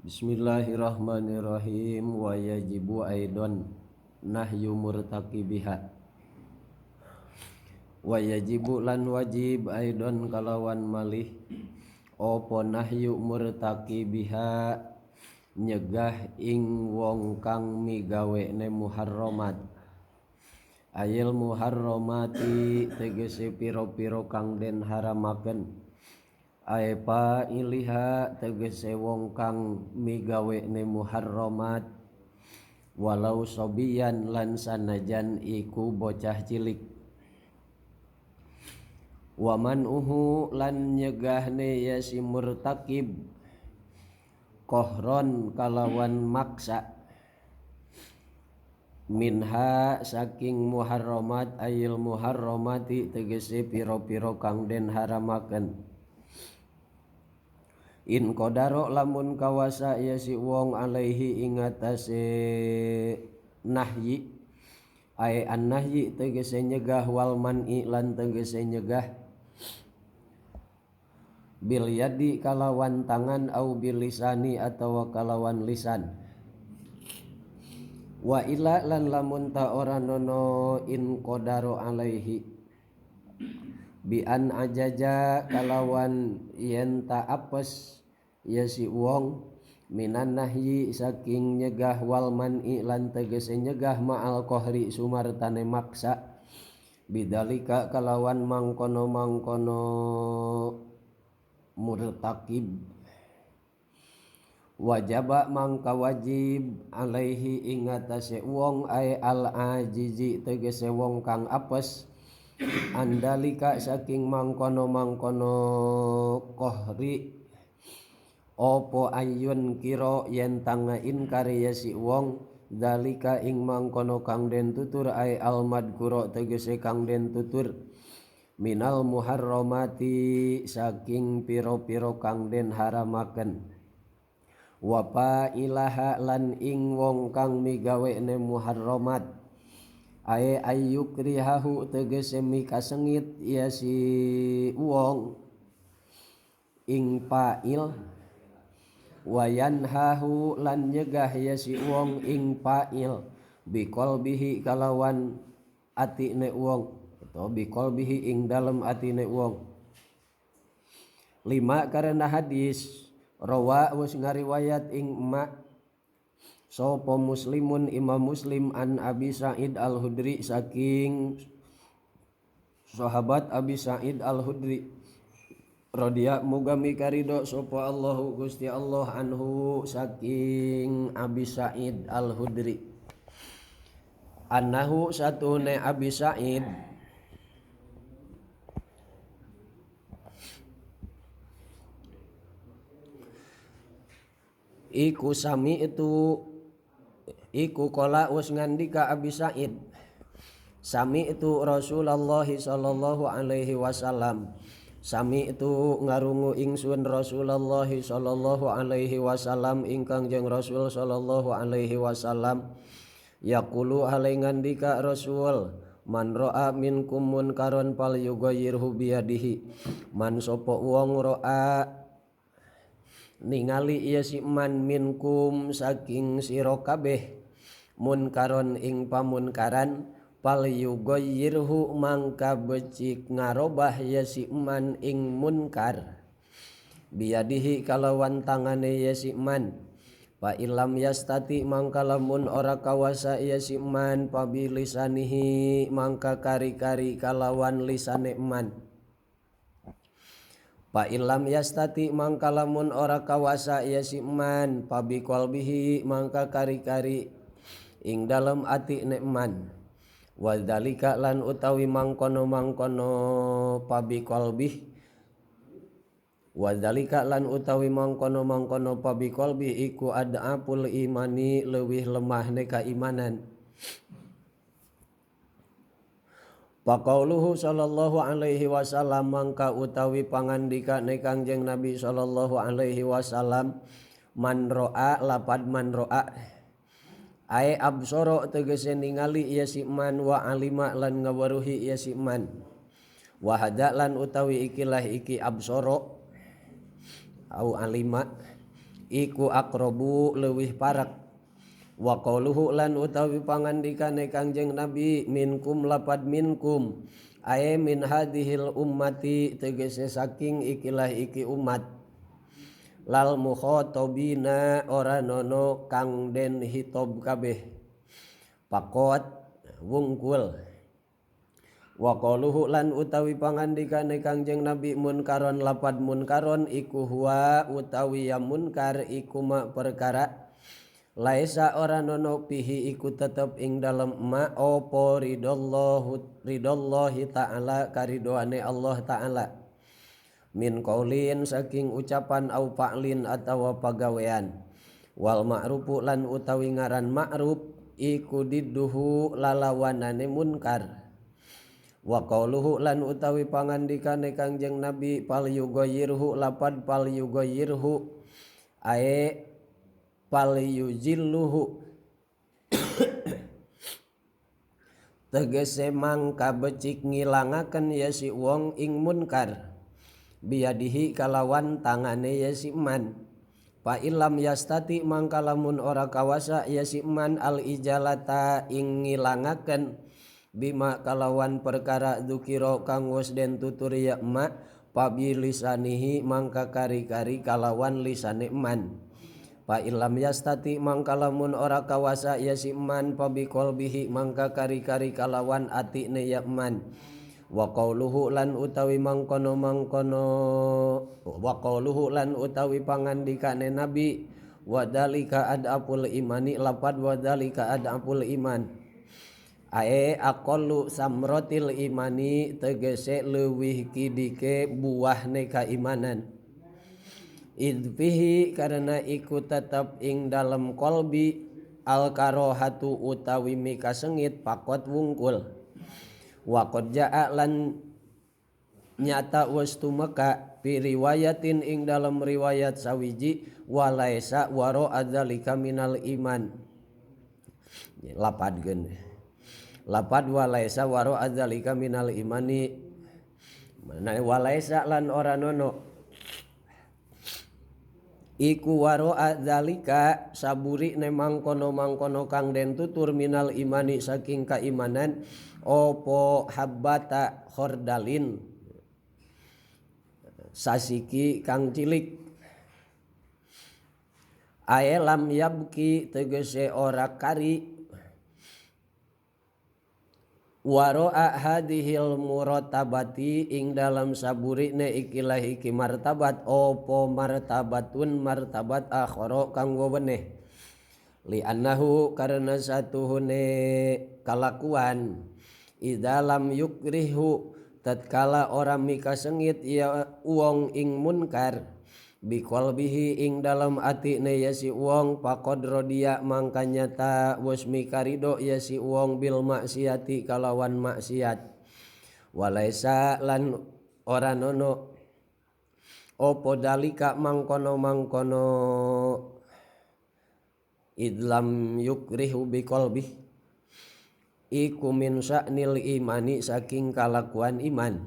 Bismillahirrahmanirrahim. Wa yajibu aidon nahyu murtaqibiha. Wa yajibu lan wajib aidon kalawan malih apa nahyu murtaqibiha nyegah ing wong kang migawene muharramat. Ayil muharramati tegese pira-pira kang den haramaken. Aepa iliha tegese wong kang migawene muharramat walau sobiyan lan sanajan iku bocah cilik. Waman uhu lan nyegahne ya si murtakib kohron kalawan maksa minha saking muharramat ayil muharramati tegese pira-pira kang den haramaken. In qadaro lamun kawasa ya si wong alaihi ing atase nahyi ay an nahyi tegese nyegah wal man'i lan tegese nyegah bil yadi kalawan tangan au bil lisani atawa kalawan lisan. Wa ila lan lamun ta ora nono in qadaro alaihi bi an ajaja kalawan yen ta apes ya si wong minan nahyi saking nyegah wal man'i lan tegese nyegah ma'al qahri sumartane maksa bidalika kalawan mangkono-mangkono murtakib wajaba mangka wajib alaihi ing atase wong ay al ajizi tegese wong kang apes andalika saking mangkono-mangkono kohri opo ayun kira yen tanga inkar ya si wong dalika ing mangkono kang den tutur ay al madkura tegese kang den tutur minal muharramati saking pira-pira kang den haramaken. Wa pa ilaha lan ing wong kang migawene muharramat ae ayyukrihahu tegese mikasengit ya si wong ing fa'il wayanhahu lan nyegah ya si wong ing fa'il biqalbihi kalawan atine wong atau biqalbihi ing dalem atine wong. Lima karena hadis rawa wis ngariwayat ing ma sapa muslimun imam Muslim an Abi Sa'id Al-Khudri saking sahabat Abi Sa'id Al-Khudri radhiya muga mikarido sapa Allahu Gusti Allah anhu saking Abi Sa'id Al-Khudri annahu satune Abi Sa'id iku sami itu iku kala wis ngandika Abi Sa'id sami itu Rasulullah sallallahu alaihi wasallam sami itu ngarungu ingsun Rasulullah sallallahu alaihi wasallam ingkang jeung Rasul sallallahu alaihi wasallam yaqulu alai ngandika Rasul man ra'a minkum munkaran falyughayyirhu biyadihi man sapa wong ra'a ningali ieu si man minkum saking sira kabeh munkaron ing pamunkaran falyughayyirhu mangka becik ngarobah ya si man ing munkar biyadihi kalawan tangane ya si man fa illam yastati mangka lamun ora kawasa ya si man pabilisanihi mangka kari-kari kalawan lisane man. Fa illam yastati mangka lamun ora kawasa ya si man pabiqalbihi mangka kari-kari ing dalem ati nekman. Wadzalika lan utawi mangkono-mangkono pabiqalbih wadzalika lan utawi mangkono-mangkono pabiqalbi iku ad'aful imani leuwih lemahne kaimanan. Paqauluhu sallallahu alaihi wasallam mangka utawi pangandikane Kangjeng Nabi sallallahu alaihi wasallam man ro'a lapad man ro'a ae absara tegese ningali ya si man wa alima lan ngaweruhi ya si man wa hada lan utawi ikilah iki absara au alima iku aqrabu leuwih parek. Wa qauluhu lan utawi pangandikane Kangjeng Nabi minkum lapad minkum ae min hadhil ummati tegese saking ikilah iki umat lal mukhatabina ora nono kang den hitob kabeh pakot wungkul. Wa qaluhu lan utawi pangandikane Kangjeng Nabi munkaron lapad munkaron iku huwa utawi ya munkar iku ma perkara laisa ora nono pihi iku tetep ing dalem ma opo ridallahu ridallahi ta'ala karidoane Allah ta'ala min qaulin saking ucapan au fa'lin atawa pagawean wal ma'rufu lan utawi ngaran ma'ruf iku didduhu lalawanane munkar. Wa qauluhu lan utawi pangandikane Kangjeng Nabi pal yughayirhu lapad pal yughayirhu ae pal yuzilluhu tegese mangka becik ngilangaken ya si wong ing munkar biadihi kalawan tangane ya si man fa illam yastati mangka lamun ora kawasa ya si man al ijalata ing ngilangaken bima kalawan perkara dzukira kang wis den tutur ya ma pabi lisanihi mangka kari-kari kalawan lisane man fa illam yastati mangka lamun ora kawasa ya si man pabi qalbihi mangka kari-kari kalawan atine ya man. Wa qauluhu lan utawi mangkono-mangkono wa qauluhu lan utawi pangandikane Nabi wadalika adapul imani lapad wadalika adapul iman ae aqallu samratil imani tegese leuwih kidike buahne kaimanan idfihi karena iku tetep ing dalem qalbi al karohatu utawi mikasengit pakot wungkul. Wa qad jaa lan nyata wis tumeka fi riwayatin ing dalem riwayat sawiji walaisa waro adzalika minal iman lapad geun lapad walaisa waro adzalika minal imani mana walaisa lan ora nono iku waro adzalika saburi ne mangkono-mangkono kang den tutur minal imani saking kaimanan opo habbata khordalin sasiki kang cilik ae lam yabki tegese ora kari waro'a hadhil muratabati ing dalam saburine ikilah iki martabat opo martabatun martabat akhara kang weweneh li annahu karena satuhune kalakuan idza lam yukrihu tatkala ora mikasengit ya wong ing munkar biqalbihi ing dalam atine ya si wong faqad rodiya mangka nyata wis mikarido ya si wong bil maksiati kalawan maksiat walaisa lan ora nono opo dalika mangkono-mangkono idlam yukrihu biqalbihi iku min sya'nil imani saking kalakuan iman.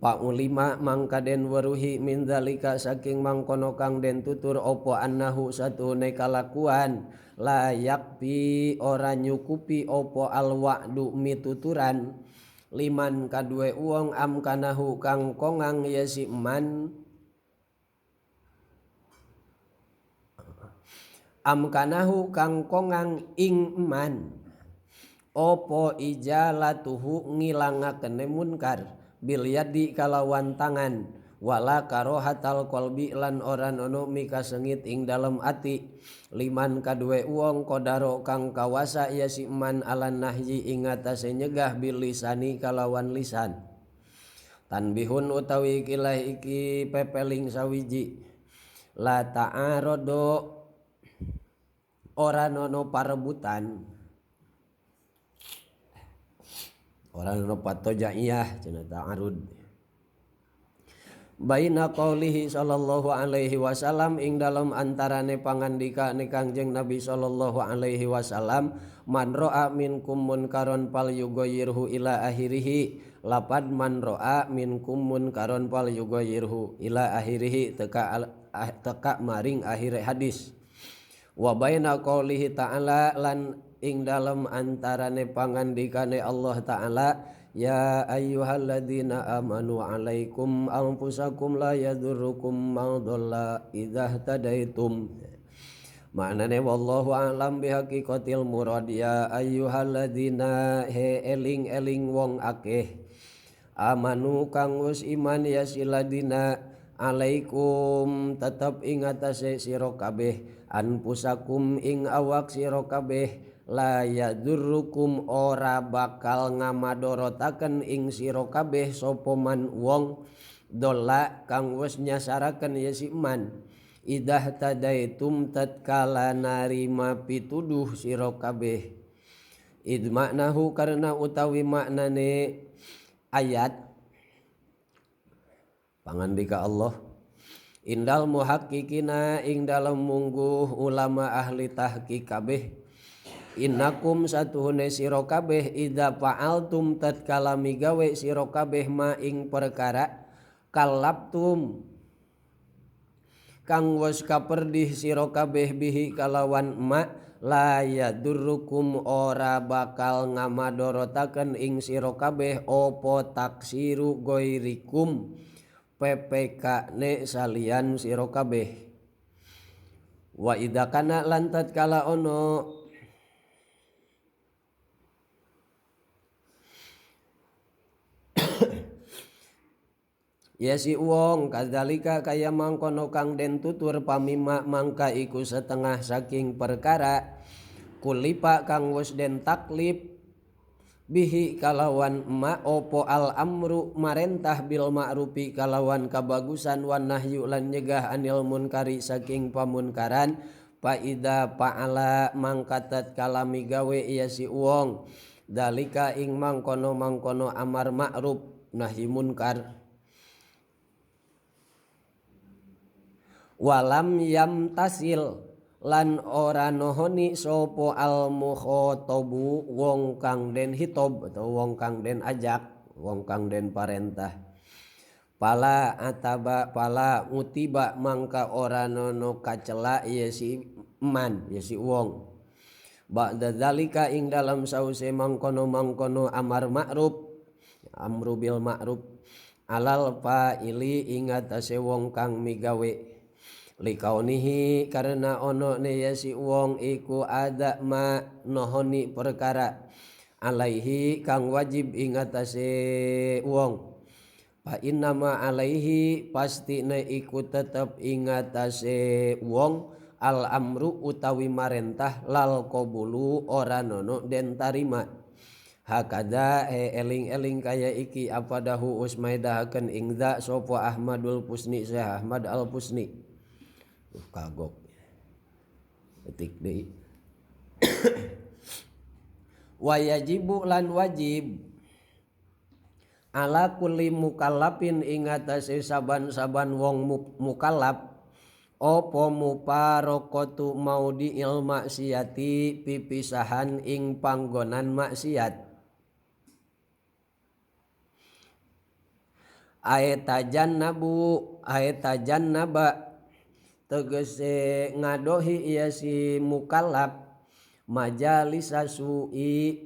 Paulima mangka den weruhi min zalika saking mangkono kang den tutur opo annahu satune kalakuan layak pi ora nyukupi opo alwa'du mituturan liman kadue wong amkanahu kang kongang ya si man amkanahu kang kongang ing man opo ijalatuhu ngilangakene munkar bil yadi kalawan tangan wala karohatal qalbi lan ora ono mikasengit ing dalem ati liman kadue wong kodaro kang kawasa ya si man alan nahyi ing atase nyegah bil lisani kalawan lisan. Tanbihun utawi ikilah iki pepeling sawiji la ta'arodo ora ono parebutan orang no patojaiyah cenah ta'arud baina qaulihi sallallahu alaihi wasallam ing dalam antarane pangandikane Kangjeng Nabi sallallahu alaihi wasallam man ra'a minkum munkaron fal yughayyirhu ila akhirih lapad man ra'a minkum munkaron fal yughayyirhu ila akhirih teka teka maring akhir hadis. Wa baina qaulihi ta'ala lan ing dalem antarane pangandikane Allah ta'ala ya ayyuhalladzina amanu alaikum anfusakum la yadurrukum man dhalla idza tadaitum. Maknane wallahu a'lam bihaqiqatil murad ya ayyuhalladzina he eling-eling wong akeh amanu kang wis iman ya siladina alaikum tetep ing atase sira kabeh anfusakum ing awak sira kabeh la yadurrukum ora bakal ngamadorotaken ing sira kabeh sapa man wong dolla kang wis nyasaraken ya si man idah tadaitum tatkala narima pituduh sira kabeh. Id maknahu karena utawi maknane ayat pangandika Allah indal muhaqqiqina ing dalem mungguh ulama ahli tahqiq kabeh innakum satuhune sira kabeh idza fa'altum tatkala migawe sira kabeh ma ing perkara kalaptum kang wis kaperdih sira kabeh bihi kalawan ma la yadurrukum ora bakal ngamadorotaken ing sira kabeh apa taksiru goirikum PPK ne salian sira kabeh. Wa idza kana lan tatkala ono ya si wong kadzalika kaya mangkono kang den tutur pamima mangka iku setengah saking perkara kulipa kang wis den taklif bihi kalawan ma opo al amru marentah bil ma'rufi kalawan kabagusan wan nahyu lan nyegah anil munkari saking pamunkaran fa idza fa'ala mangka tatkala migawe ya si wong dalika ing mangkono-mangkono amar ma'ruf nahi munkar walam yamtasil lan ora nohoni sopo al mukhatabu wong kang den hitob atau wong kang den ajak wong kang den parentah pala ataba pala utiba mangka ora nono kacela ya si man ya si wong ba'da zalika ing dalam sause mangkono-mangkono amar ma'ruf amru bil ma'ruf alal fa'ili ing atase wong kang migawe likaunihi karena ono ne ya si wong iku ada ma nohoni perkara alaihi kang wajib ing atase wong fa innama alaihi pasti ne iku tetep ing atase wong al amru utawi marentah lal qabulu ora nono den tarima. Hakada eling-eling kaya iki apadahu usmaidahaken ing za sapa Ahmadul Pusni Syekh Ahmad Al Pusni. Kagok etik deui. Wa yajibu lan wajib ala kulli mukallafin ing atase saban-saban wong mukallaf apa muparaqatu maudhi'il maksiati pipisahan ing panggonan maksiat aetajannabu aetajannaba tegese ngadohi ya si mukallaf majalis sui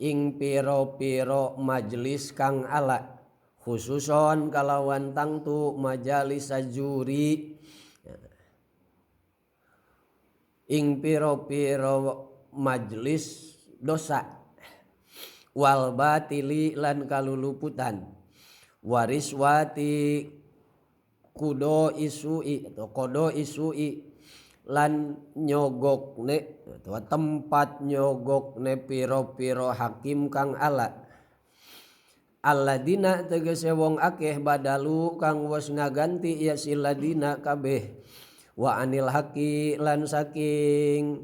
ing piro-piro majelis kang ala khususon kalawan tangtu majalis juri ing piro-piro majelis dosa wal batili lan kaluluputan wariswati kudo isui atau kodo isui lan nyogokne atau tempat nyogokne piro-piro hakim kang ala alladina tegese wong akeh badalu kang wis ngaganti ya siladina kabeh wa anil haqi lan saking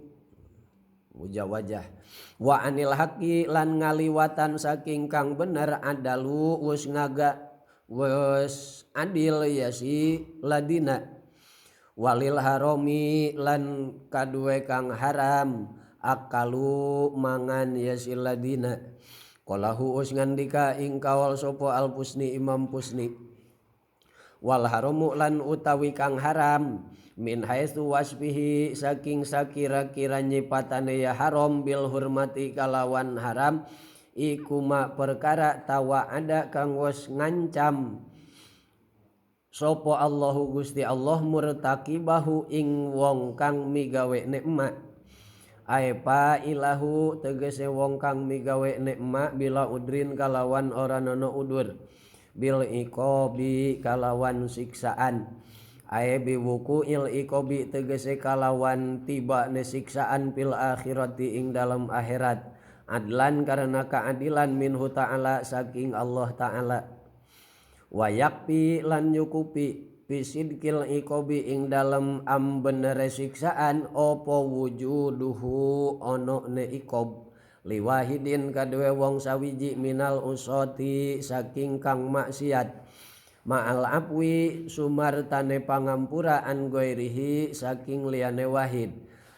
wajah wa anil haqi lan ngaliwatan saking kang bener adalu wis ngaga wes adil ya si ladina walil harami lan kaduwe kang haram akalu mangan ya si ladina qalahu us ngandika ing kawal sapa al Pusni Imam Pusni. Wal haramu lan utawi kang haram min haitsu wasfihi saking sakira-kira nyipatane ya haram bil hurmati kalawan haram iku ma perkara tawa ada kang wis ngancam sapa Allahu Gusti Allah murtakibahu ing wong kang migawe nikmat. Ai fa'ilahu tegese wong kang migawe nikmat bila udrin kalawan ora nono udur bil iqabi kalawan siksaan. Ai biwuqu'il iqabi tegese kalawan tibane siksaan fil akhirati ing dalam akhirat adlan karena keadilan minhu ta'ala saking Allah ta'ala. Wa yakfi lan nyukupi bisidqil iqabi ing dalem ambenere siksaan apa wujuduhu ono ne iqab liwahidin kaduwe wong sawiji minal usati saking kang maksiat ma'al afwi sumartane pangampuraan ghairihi saking liyane wahid.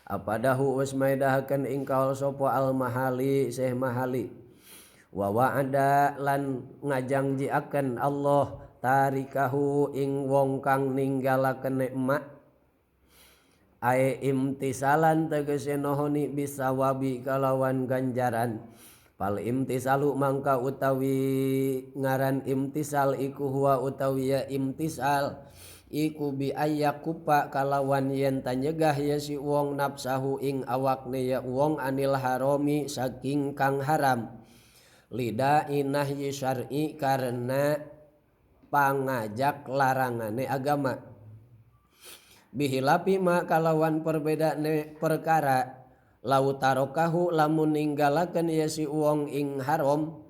Apadahu wis maedahaken ing kaul sapa al mahali seh mahali wa wa'ada lan ngajangjiaken Allah tarikahu ing wong kang ninggalaken nikmat ae imtisalan tegese nohoni bisawabi kalawan ganjaran. Fal imtisalu mangka utawi ngaran imtisal iku huwa utawi ya imtisal iku bi ayyakupa kalawan yen tanyegah ya si wong nafsahu ing awakne ya wong anil harami saking kang haram lida inahyi syar'i karena pangajak larangane agama bihilapi ma kalawan perbedane perkara lau tarokahu lamun ninggalaken ya si wong ing haram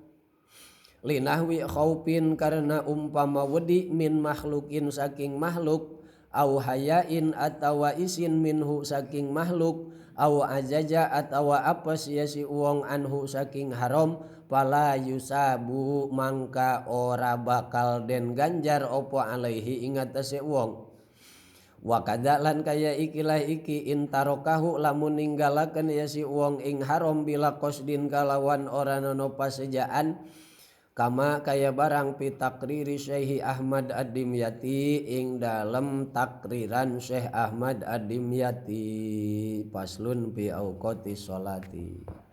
linahwi khaufin karena umpama wedi min makhlukin saking makhluk au hayain atawa isin minhu saking makhluk au ajaja atawa apes ya si wong anhu saking haram fala yusabu mangka ora bakal den ganjar opo alaihi ing atase wong. Wa kadza lan kaya ikilah iki intarokahu lamun ninggalaken ya si wong ing haram bila qasdin kalawan ora nono pasejaan kama kaya barang fi takriri Syekh Ahmad Ad-Dimyati ing dalem takriran Syekh Ahmad Ad-Dimyati. Faslun fi auqati sholati.